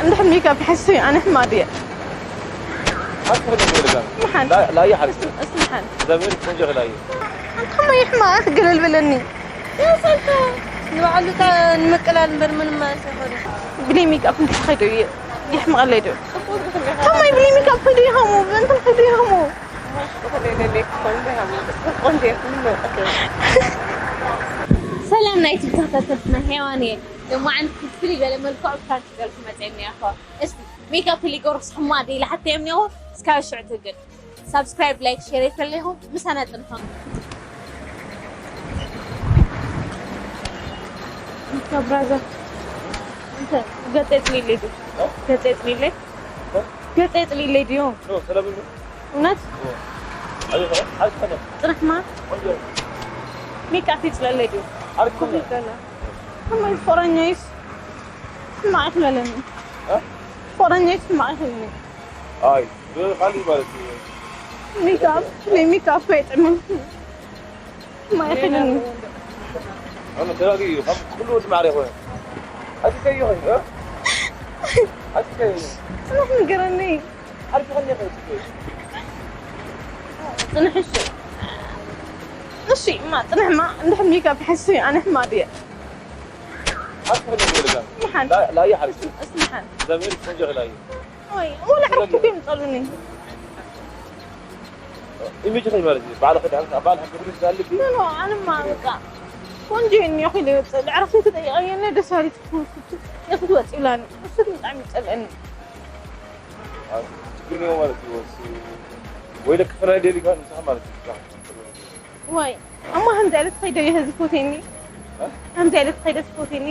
እንድሕር ሜካፕ ይሓስብ ኣነ ሕማቕ ድየ። حتى في الجيل ده ምሓን لا لا يا حركة እስምሓን زمان كون جغلاي ኣንታ ሕማቕ ገለል በለኒ። ንባዕሉ እታ ንምቅላል እምበር ምንም ኣይኮነ። ብለይ ሜካፕ እንታይ ከይዱ እዩ ይሕምቐለይ ዶ ከማይ ብለይ ሜካፕ ከይዱ ይኸሙ ብእንትን ከይዱ ይኸሙ ሰላም ናይ ቲክቶክ ተከታተልትና ሄዋን እየ። ሎማዓንቲ ፍልይ በለ መልክዑ ፕራንክ ክገብር መፅአ እኒኦ። እስቲ ሜካፕ ሊጎርስ ሕማ ደ ኢለ ሓተዮም እኒኦ። እስካብ ሽዑ ትግል ሳብስክራይብ ላይክ ሼር የፈለይኹም ምሳና ጥንሖም። ብራዘር እንተ ገፀ የፅልይለይ ድዩ ገፀ የፅልይለይ ገፀ የፅልይለይ ድዩ እውነት ፅንሕማ ሜካፕ ይፅለለይ ድዩ ኮፍ ይበላ ከማይ ፍቅረኛይስ ሕማቕ ይኽለለኒ ፍቅረኛይስ ሕማቕ ይኽለኒ اي خلي بالك ሜካፕ ናይ ሜካፕ ኣይጥዕምን ሕማቕ ይኽለኒ انا تلاقي خم كل وقت معرفه هذه كي يخي ها هذه كي ፅንሕ ንገረኒ عارف خلي يخي ፅንሕ እሺ እሺ ማ ፅንሕማ እንድሕር ሜካፕ ይሓስብ ኣነ ሕማቕ ድየ عارف خلي يخي ምሓን لا لا يا حركة እስምሓን زمان كون جغلاي ወይ ወላ ዕረፍቲ እኮ ይምፀሉኒ إيميجي خلي بالك بعد خد بعد خد بقول لك قال لك ኖ ኖ ኣነማ በቃ ቆንጆ እየ እኒኦ ኢለ ይወፅእ ዕረፍቲ ተጠይቀየኒ ደስ ባሪት ክትወፅእ ይብላኒ እሱ ግን ብጣዕሚ ይፀልአኒ ችግር ነው ማለት ነው። ወይ ደቂ ፍራይ ዴሊ ጋር ንስኻ ማለት ነው። ወይ እሞ ከምዚ ዓይነት ከይደ ይህ ዝፎቴኒ ከምዚ ዓይነት ከይደ ዝፎቴኒ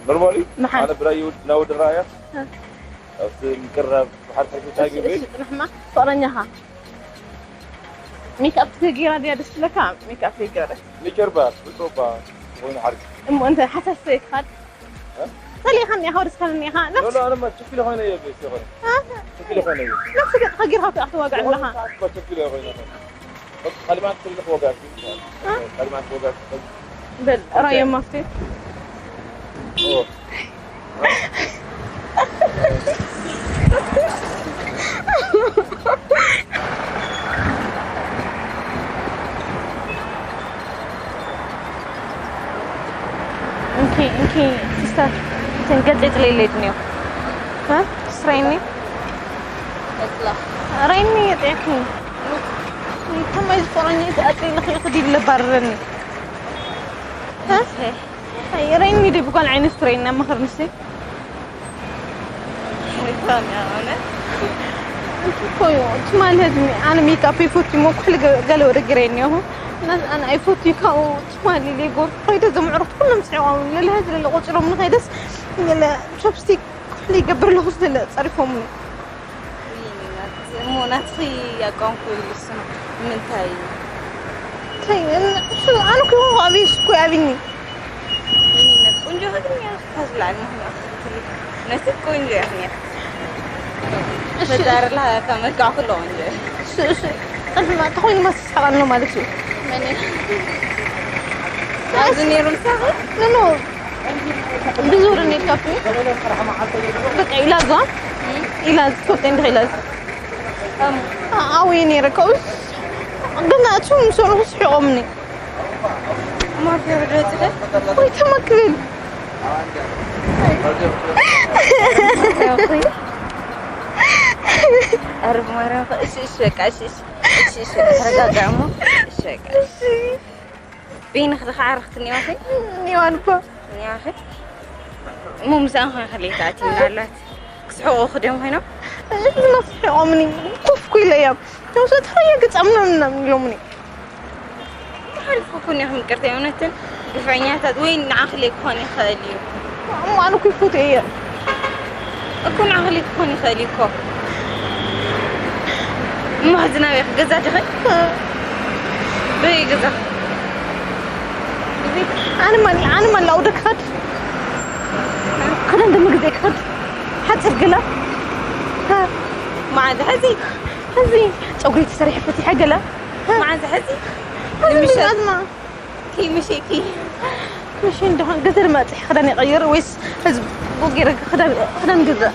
ኖርማሊ መሓል። ኣነ ብራይ ወድ ናወድ ራያ እ። ኣብቲ ምቅራብ ብሓድ ሓይቱ ታጊ ቤት ጥንሕማ ፍቅረኛኻ ሜክኣፕ ተገይራ ድያ ደስ ትብለካ ሜክኣፕ ተገይረ ሚጨርባ ብጦባ ኮይኑ ሓርቂ እሞ እንተ ሓሳስ ዘይትኻድ ጸሊእኻኒ ኢኻ ወደስካኒ ኢኻ ሎሎ ኣነማ ችክል ኾነ እየ ቤት ኾነ ችክል ኾነ እየ ነፍሲ ገጽካ ጌርካ ክትዋጋዕ ኣለኻ ችክል ኾነ ካልማት ትልቅ ወጋት ካልማት ወጋት በል ራየ ማፍቴ እንኪ እንኪ ሲስተር እንትን ገጽ የጥለይለይ ድንዮ እ ስራይኒ ረይኒ የጥዕኩ ከመይ ዝኾነኒ ተኣጥሪ ልኽልኽ ዲለ ባርረኒ ረይኒ ዲ ብጓል ዓይነት ትረይና መኽርንሲ ኮይኑ ትማል ህዝሚ ኣነ ሜካፕ ይፈቱ ሞ ኩሉ ገለ ወደ ግረ እኒሆ ኣነ ኣይፈቱ ካብኡ ትማል ሌጎር ከይደ ዘምዕሩት ኩሎም ስዒቆም ለለ ህዝቢ ለለ ቆፂሮም ንኸይደስ ለለ ቾፕስቲክ ኩሉ ይገብር ኣለኹ ዝለ ፀሪፎምኒ እሞ ናትኺ ኣቋም ክብልስ ምንታይ እዩ እንታይ እሱ ኣነ እኮ ይኹን ኣብይ እሱ እኮ ኣብይኒ ሚኒነት ቆንጆ ክትኛ ታዝላል ምክንያት ነቲ ቆንጆ ያኽንያ እሺ ፈጣርላ ከመልካዕ ኩሎ ቆንጆ እሱ እሱ ጠፍማ ተኾይኑ ማስተስሓቕ ኣሎ ማለት እዩ መን ኣብዚ ነይሩ ምሳኺ ኖ ብዙር ኔርካፍ በቃ ኢላዛ ኢላዝ ትፈልጠ እንዲ ኢላዝ ኣዊ ነይረ ከውስ ግን ኣቱም ሰሩ ስሒቆምኒ ማፊያ ወደወፅደ ወይ ተመክብል ኣረብ ማርያም እሺ እሺ በቃ እሺ እሺ እሺ እሺ ተረጋጋዕ እሞ እሺ በቃ በይንኽ ድኻ ዓረኽትኒ ኢኺ ኒዋን እኮ ኒዋኺ እሞ ምስኣን ኮይንካ ለይታ ኣትይና ኣላት ክስሕቑ ክድዮም ኮይኖም ዝመስሕቖምኒ ኮፍ ኩ ኢለ እዮም ተውሰት ኸየ ግጻምና ምናምን ኢሎምኒ ሓሊፍኩ ኩን ኢኹም ቅርታ እውነትን ግፍዕኛታት ወይ ንዓኽለይ ክኾን ይኽእል እዩ እሞ ኣነ እኮ ይፎት እየ እኮ ንዓኽለይ ክኾን ይኽእል እዩ እኮ እሞ ሕዚ ናበይ ገዛ ዲኺ በይ ገዛ ኣነ ማን ኣነ ማን ላውደ ክኸድ ክደን ደምግዜ ክኸድ ሓፂር ገላ መዓዝ ሕዚ ሕዚ ፀጉሪ ተሰሪሐ ፈቲሐ ገላ መዓዝ ሕዚ ንምሸት ኪ ምሽኪ ምሽ እንደሆን ገዘ ድማ ፅሒ ክዳን ይቀይር ወይስ ህዝብ ቦጌረ ክዳን ግዛእ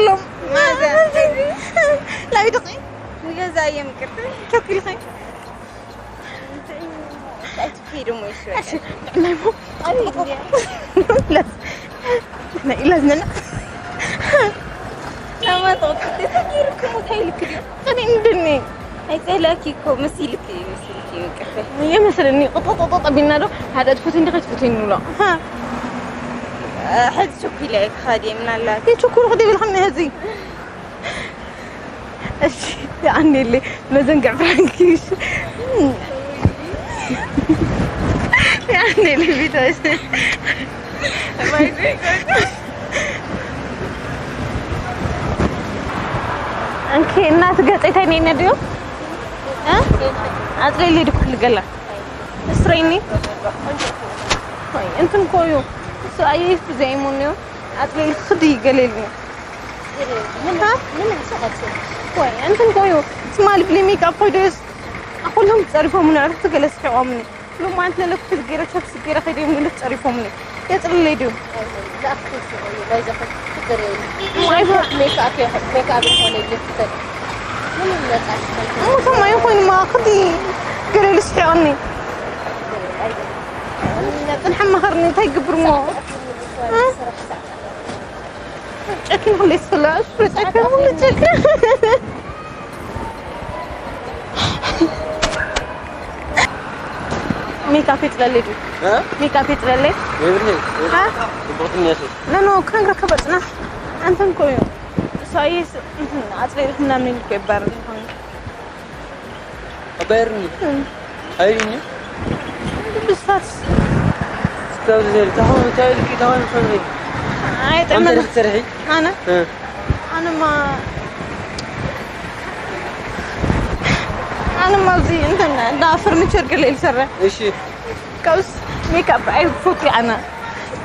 ሎምዓንቲ ላቢድኺ ንገዛ እዮም ቅርታ ቸኩልኺ። እንታይ ትከይዱ ሞ ይሽወ? እሺ፣ ጥዕናይ ሞ? ኣይ፣ ኢላዝ-፣ ናይ ኢላዝነና። ናማ ተቆጥተ ተጊርኩም እንታይ ልክ ድዩ? እኔ እንደኔ ኣይጸላኪ እኮ መሲልኪ፣ መሲልኪ ይቅርታ። የመስለኒ፣ ቁጥጥጥ ኣቢልና ዶ ሓደ ትፈትይ እንዲ ከይትፈትይ ንብሎ። ሃ። ሕዚ ቸኩለ ክኻድ እየ ምናልባት። ይቸኩሉ ክዲ ብልክኒ ሕዚ። እሺ፣ የኣንዴለይ መዘንግዕ ፍራንኪ፣ እሺ። የኣንዴለይ ቢታ፣ እሺ። እንኪ እናት ገጸይ ተይነይነ ድዩ? እ? ኣጽለይለይ ድኩ ክልገላ። እስረይኒ። ወይ፣ እንትን ኮዩ። እሱ ኣየይቱ ዘይሙን እዩ። ኣጽለይሊ ክዲ ይገለልኒ። ምን ምን ሰዓት ወይ እንትን ኮዩ ትማሊ ብሊ ሜክ ኣፕ ኮይዶ ስ ኣኩሎም ጸሪፎም ንዕርፍቲ ገለ ስሒቆምኒ። ሎማንት ለለኩ ገይረ ቸፕስ ገይረ ከይደ ምን ጸሪፎምኒ። የጽልለይ ድዩ? ሜክ ኣፕ ሜክ ኣፕ ይኾን ሜክ ኣፕ ይኾን ይልፍተን። ምን ይመጣል? ሙሰማ ይኾን ማ ክዲ ገለ ልስሒቆኒ። ጽንሐ መኸርኒ እንታይ ግብር ሞ? እ? ጨኪን ሁሌ ስለ ጨኪን ሁሌ ጨኪን። ሜካፕ ይጥለለይ ድዩ? እ? ሜካፕ ይጥለለይ? የብርሄ፣ እ? ጽቡቕትኛ ሴት። ኖ፣ ኖ፣ ክንረከብ ጽናሕ። ኣንተን ኮዩ። ሳይስ፣ ኣጽለይልክ ምናምን ኢልኮ ይባረር ይኾን። ኣባይርኒ። እም። ኣይርኒ። ብስፋት። ስታብ ዘር፣ ታሆ፣ ታይል፣ ኪታሆ፣ ፈሪ። ኣይ፣ ኣንተ ጥዕና። ክትሰርሒ? ኣነ? እ። ኣነማ፣ ኣነማ ኣብዚ እንትን፣ እንዳ ፈርኒቸር ገለ ይሰርሕ። እሺ። ካብስ ሜካፕ ኣይፈቱ ኣነ።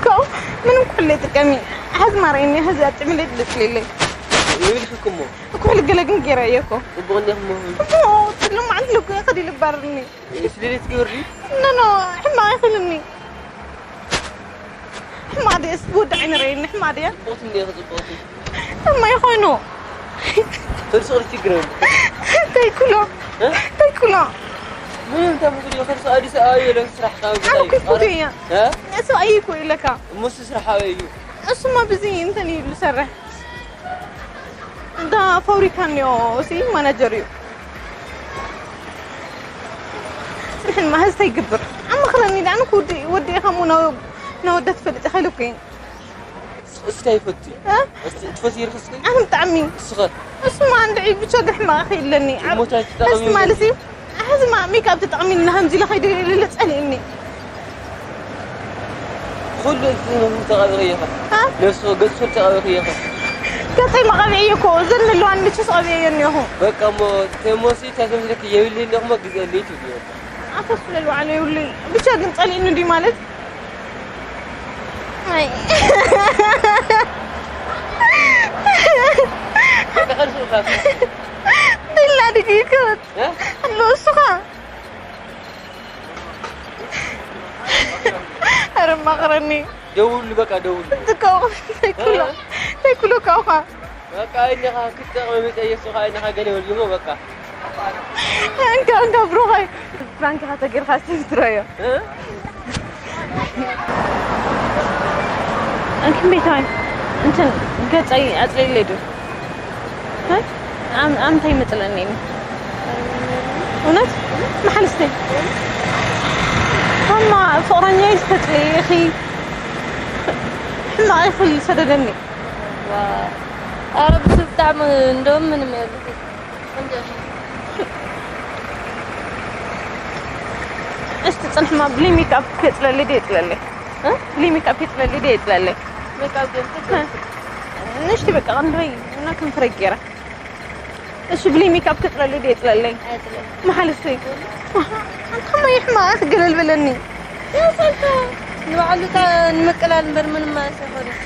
ካብ ምንም ኩሉ ይጥቀሚ። ሕዚ ማረይኒ፣ ሕዚ ኣጥዕምለይ ድልክልለይ። ይብልሽ እኮ እሞ። ኩሕሊ ገለ ግን ገይረዮ እኮ። ጽቡቕ እንዲኹም እሞ። እሞ፣ ሎማዓንቲ ልኩ ከዲ ልባርኒ። እሺ፣ ሌሊት ግብሪ? ኖ፣ ኖ፣ ሕማቕ ይኽልኒ። ሕማቕ ድየስ ብወዲ ዓይኒ ረእየኒ፣ ሕማቕ ድያ? ጽቡቕቲ እንዲኹ፣ ጽቡቕቲ። እሞ ይኾይኑ። ተርስቕ ችግር የብሉ። እንታይ ኩሎ? እ? እንታይ ኩሎ? ምንም ተምስሉ፣ ተርስቕ ኣዲስ ኣበባ የለን ስራሕ ካብ ኣነ እኮ ይፈቱ እያ። እ? እሱ ኣይ እኮ ኢለካ። እሞ እሱ ስራሕ ኣበይ እዩ? እሱማ ብዚ እንትን እዩ ዝሰርሕ። እንዳ ፋብሪካ እኒኦ፣ እሲ ማናጀር እዩ። ጽንሕን ማህዝ እንታይ ይግብር? ኣማኽረኒ፣ ዳኣ ንኩ ወዲ፣ ወዲ ኢኻ እሞ ናብ፣ ናብ ወዳ ትፈልጥ ኢኻ ኢሉኩ እዩ። እስከ ይፈቱ። እ? እስከ ትፈቱ ይርክ እስከ? ኣነ ብጣዕሚ። እስኸ? እሱማ እንድዒ ብቻ ግን ሕማቕ ኢኺ ኢለኒ። እሞ እንታይ ትጠቐሚ እስቲ ማለት እዩ? ሕዚ ማ ሜክኣፕ ተጠቕሚልና ከምዚ ኢለ ከይደ ኢለ ጸሊእኒ። ኩሉ እቲ ተቐቢኺ ኢኻ። አ? ነፍሲ ገጽ ኩሉ ተቐቢኺ ኢኻ። ገጸይ መቐብኤ እኮ፣ እዘን ዘለዋኒ ልችስ ቀቢኤዮ እኒኹ። በቃ እሞ፣ ተሞሲ ተዘምዝልክ የብልህን እሞ ግዝአለይ ትብልዮ። ኣፈስ ስለ ዝወዓለ የብሉይ። ብቻ ግን ጸሊእኒ ድዩ ማለት? ኣይ። በቃ ከርሱ ኻፍ። ድላ ድግይከት። እ? ኣሎ እሱኻ። ኧረ ማቕረኒ። ደውሉ፣ በቃ ደውሉ። ትካው፣ ተይኩሎ፣ እ? ተይኩሎ ካውኻ። በቃ፣ እኔኻ ክትጠቕሚ መጸ የሱኻ፣ እኔኻ ገለ በልዩሞ፣ በቃ። እንካ፣ እንካ፣ ብሩኸይ። ፍራንክ ኢኻ ተገይርካ፣ እስቲ ዝትረዮ። እ? እንክን ቤታዊ፣ እንትን፣ ገጸይ ኣጽሊለይ ዶ? እ? ኣም-፣ ኣምታይ መጽለኒ እኔ። እውነት? መሓልስተይ። እማ ፍቕረኛይ ዝተፅለየ ኢኺ። ሕማቕ ኢኺ ዝሰደደኒ። ዋ፣ ኧረ ብሱ ብጣዕሚ እንደውም ምንም የብልኪ። ቆንጆ ኢኺ። እስቲ ፅንሕማ ብለይ ሜክኣፕ የፅለለይ ዶ የፅለለይ? እ? ብለይ ሜክኣፕ የፅለለይ ዶ የፅለለይ? ሜክኣፕ ጌርኩ እ? ንእሽቲ በቃ ክንደይ እና ከንፈረይ ገይረ። እሺ ብለይ ሜክኣፕ ክፅለለይ ዶ የፅለለይ? ኣይፅለለይ። መሓልፍተይ። ኣንታ ከመይ ሕማቕ ገለል በለኒ። የሰልካ ንባዕሉ እታ ንምቅላል እምበር ምንም ማለት ኣይኮነን።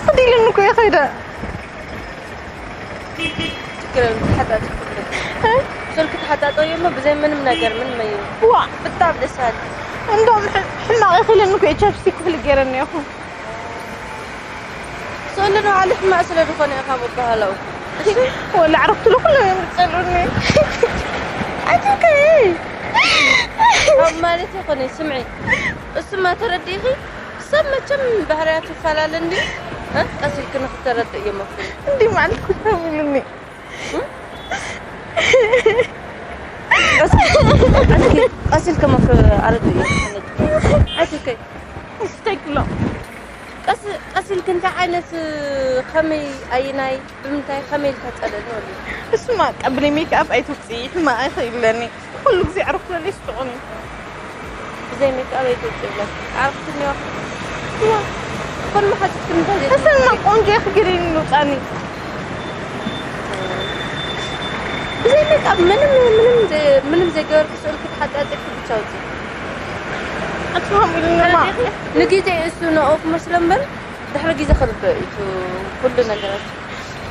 ኸዲ ኢሉኒ እኮ እየ ኸይደ። ችግር የለውም፣ ተሓጻጽ። እ? ስልኪ ተሓጻጸው እሞ ብዘይ ምንም ነገር ምንም እዩ። ዋ። ብጣዕሚ ደስ በሃሊ። እንደውም ሕ-፣ ሕማቕ ኢኺ ኢለኒ እኮ እየ ቻፕስቲክ ክፍሊ ገይረ እኒአኹ። ስእሊ ንባዕሉ ሕማቕ ስለ ዝኾነ እዩ ካብ ኣበሃህላኡ። እሺ? ወላ ዕረፍትሉ ኩሎም እዮም ዝጸልኡኒ። ኣጆኪ። ካብ ማለት ይኹን፣ ስምዒ። እሱማ ተረዲእኺ፣ ሰብ መቸም ባህርያቱ ይፈላለ እንድዩ። እ? ቀስ ኢልኪ ንኽተረድእዮ መፍትሒ። እንዲህ ማለት ኩሎም ኢሉኒ። እ? ቀስ፣ ቀስ፣ ቀስ ኢልኪ መፍ-፣ ኣረድእዮ። ኣጆኪ። እንታይ ክብሎ? ቀስ፣ ቀስ ኢልኪ እንታይ ዓይነት፣ ከመይ፣ ኣይናይ፣ ብምንታይ፣ ከመይ ኢልካ ጸለኒ ወሊ? እሱማ ቀብሊ ሜክኣፕ ኣይትውጽኢ፣ ሕማቕ ኣይኽእለኒ። ኩሉ ግዜ ዕርፍ በሊ ስጡቕኒ። ብዘይ ሜክኣፕ ኣይትውጽኢ ብለኪ። ዓርክቲ እኒኦ። እዋ። ኮን መሓጭት ክንታይ ዘይትውጽኢ? እሰማ ቆንጆ ኢኺ ግሪን ንውጻኒ። ብዘይ ሜክኣፕ ምንም፣ ምንም ዘይ-፣ ምንም ዘይገበርኩ ስእልኪ ተሓጻጺፍኪ ብቻ ውጽኢ። ኣትፋም ኢሉኒ እማ። ንግዜ እሱ ንኡ ክመስሎ እምበር ድሕሪ ግዜ ክርድኦ እዩ እቲ ኩሉ ነገራት።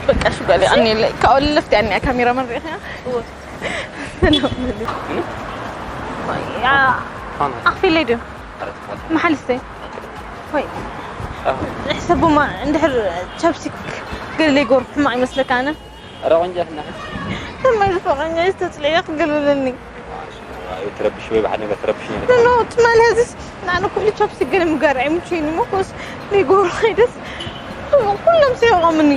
በቃ እሺ፣ ጓል የቐንየለይ። ካብኡ ልፍቲ ኣኒኣ ካሜራ መን ርኢኽያ? እወ። ሰላም በሉ። ያ፣ ኣኽፊለይ ድዩ? መሓልስተይ። ወይ። ሕሰቡማ፣ እንድሕር ቻፕስቲክ ገለ ዘይገበርኩ ሕማቕ ይመስለካ ኣነ? ኧረ ቆንጆ ኢኽና። ከመይ ዝፈቐኛ ዝተፅለየ ክገልለኒ። ኣይትረብሽ ወይ ብሓደ ነገር ትረብሽ ነገር። ኖ፣ ኖ፣ ትማሊ ሀዚስ ንዓነ ኩሉ ቻፕስቲክ ገለ ምግባር ኣይምችወኒ እሞ ኮስ ዘይገብሮ ከይደስ ኩሎም ሰይቖምኒ።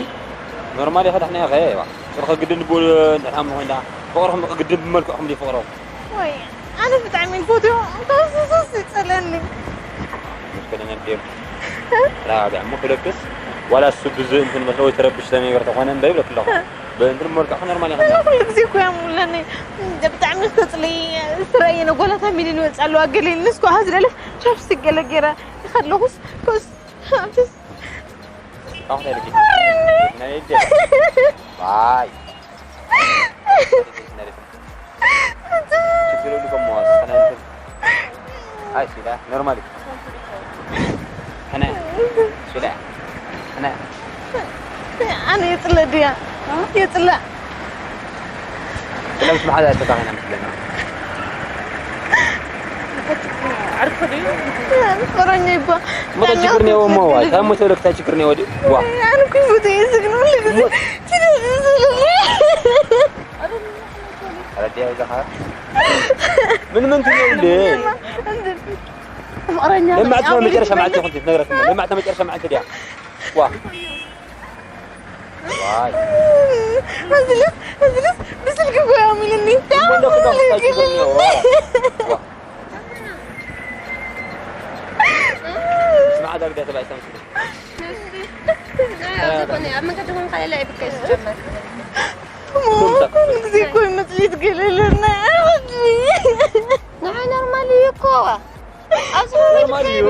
ኖርማል ኢኻ ዳሕና ኢኻ፣ እዋ። ፍቕሪ ግድን ብኡ ንሕና ምኾንዳ። ፍቕርኹም ግድን ብመልክዕኹም ድዩ ፍቕርኹም? ወይ፣ ኣነ ብጣዕሚ ዝፈትዮ እንተወስስስ ይጸለኒ። ይጸለኒ እንድዮም። ራብያ እሞ ክብለክስ፣ ዋላ እሱ ብዝ እንትን መስሎ ወይ ተረብሽ ነገር ተኾነ እምበር ይብለክ ኣለኹ። በእንትን መልክዕኹም ኖርማል ኢኻ። ኩሉ ግዜ እኮ እያ ምብለኒ። ብጣዕሚ ክተጽሊ ስራየ ነጎላታ ሚሊን ይወጽእ ኣለዋ ገለ ኢልኒ እስኮ ሃዚ ደለስ ቻፕስቲክ ገለ ገይረ ይኸድለኹስ ኮስ ኣብስ ኣሁን ልጅ ናይ ልጅ ባይ ችግር የለውም። ዋስ ከናንተ ኣይ ሲዳ ኖርማሊ ሕነ ሲዳ ሕነ ኣነ የፅለ ድያ የፅለ ስለምስ መሓዛ ዝተካኸና ምስለና ፍቅረኛ ይባ መቶ ችግር ነው ሞ ዋ ታሞ ተለክታ ችግር ነው ወዲ ዋ ኣንኩ ይቡተ ይዝግኑ ልግዜ ረዲያ ይዛኻ ምን ምን ትለው እንዴ ፍቅረኛ ለማዕት መጨረሻ ማዕት ይኹን ትነግረክ ለማዕት መጨረሻ ማዕት ዲያ ዋ ዋይ እዝልስ እዝልስ ብስልኪ ጎያም ኢልኒ ስማዕ ዳግዳ ተባይ ተምስል ዝኾነ ኣብ መንገዲ ኮንካ ሌላ ይብከ ዝጀመር ኩሉ ግዜ እኮ እዩ መፅሊት ገለለና ንዓይ ኖርማል እዩ እኮ ኣብዚ ኖርማል እዩ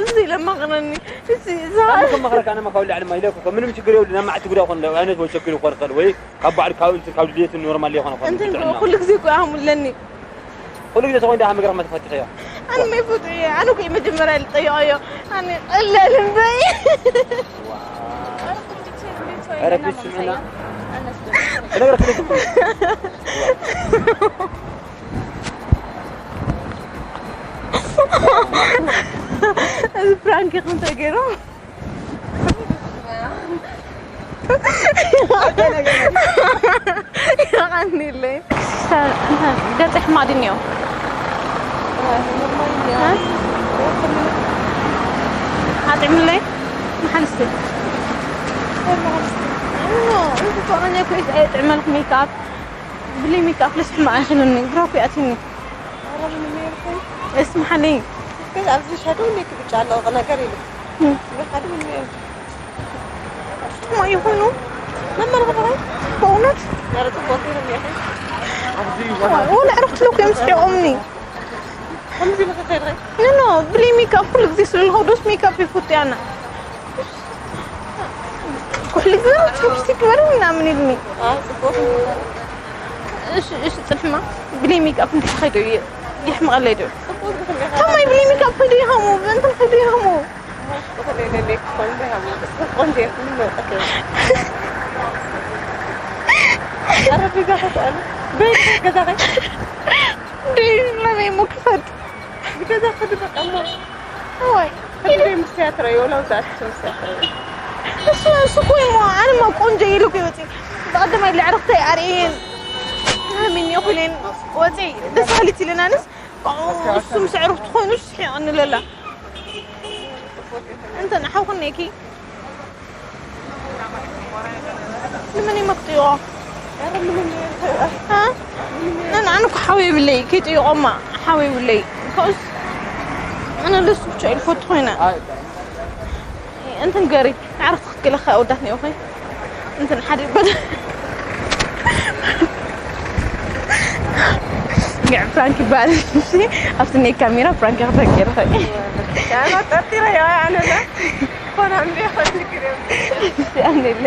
እዚ ለማኽረኒ እዚ እዚ ኣነ ከማኽረካ ኣነ መካው ላዕሊ ማይለ እኮ ምንም ችግር የብሉ ናብ ማዕቲ ጉዳ ኮን ዓይነት ወይ ችግር ይኮን ከል ወይ ካብ ባዕል ካብ እንትን ካብ ድሌት ኖርማል ይኾን ኮን እንትን ኩሉ ግዜ እኮ ኣሙለኒ ኩሉ ግዜ ተኾን ዳህ መግረፍ መተፈትኸዮ ኣነ መይፉት ኣነ እኮ መጀመሪያ ልጠይቀዮ ኣነ ቀለል እምበይ ኧረ ፕሊስ ስምዕና ክነግረክ ክነግረክ እዚ ፕራንክ ይኹን ተገይሩ ይቐኒለይ ገፀ ሕማቕ ድንዮ ኣጥዕምለይ መሓንስቲ ፍቕረኛ ኮይስ ኣየጥዕመልኩ ሜክኣፕ ብለይ ሜክኣፕ ለስ ሕማቕ ኣይኽእልኒ ግራ እኮ ይኣትኒ እስምሓለይ። ግን ኣብዚ ሻዶ እንዴት ብጫ ኣለዎ ነገር ኢሉ። እም። ብኻድ ምን ማ ይኹኑ መመርበረ በእውነት ነረ ጽቡቅ ይሩ ይኸ ወላ ዕረፍቲ ሎክ እዮም ስሒቆምኒ። ከምዚ ንኽኸይድ ኖ ኖ ብሊ ሜካፕ ኩሉ ግዜ ስለልኸው ዶስ ሜካፕ ይፉት ያና ኩሕሊ ግዜ ቻፕስቲክ በሪ ምናምን ኢልኒ። ጽቡቅ እሺ እሺ ጽልሕማ ብሊ ሜካፕ እንድሕር ኸይዶ ይሕምቐለይ ዶ ጽቡቅ ዝኽእል ከማይ ብሊ ሜካፕ ኸይዶ ይኸሙ እንትን ኸይዶ ይኸሙ። ቆንጆ ቆንጆ ምን ነው አረብ ጋር ተጣለ በይ ከዛ ጋር ድዩ ለመይ ሞ ክኸድ ከዛ ከድበቀሞ ወይ ከድበ ምስያትረ የውላው ዛት ምስያትረ እሱ እሱ እኮ እሞ ኣነማ ቆንጆ ኢሉ እኮ ይወፂ። ብቐደማይ ልዕርኽተይ ኣርእየን ምንም እኒኦ ኩሌን ወፂ ደስ በሃሊት ኢለናንስ እሱ ምስ ዕርኽቲ ኮይኑ ስሒቐኒ ለላ እንተ ንሓውክን ነኪ ንመን ይመክጥዎ ነን ኣነ እኮ ሓው የብለይ ከይጥይቆማ ሓው የብለይ ከኡስ ኣነ ደስ ብቻ ኢልኮት ኮይነ እንትን ገሪ ዓርፍ ትኽክለካ ወዳት ነይ ኦኸይ እንትን ሓደ በደ ግዕ ፕራንክ ይበሃል እሺ ኣብቲ ናይ ካሜራ ፕራንክ ክፈኪር ኸ ጠርጢረ ኣነላ ኮና እንደ ኸትግር ኣንደለ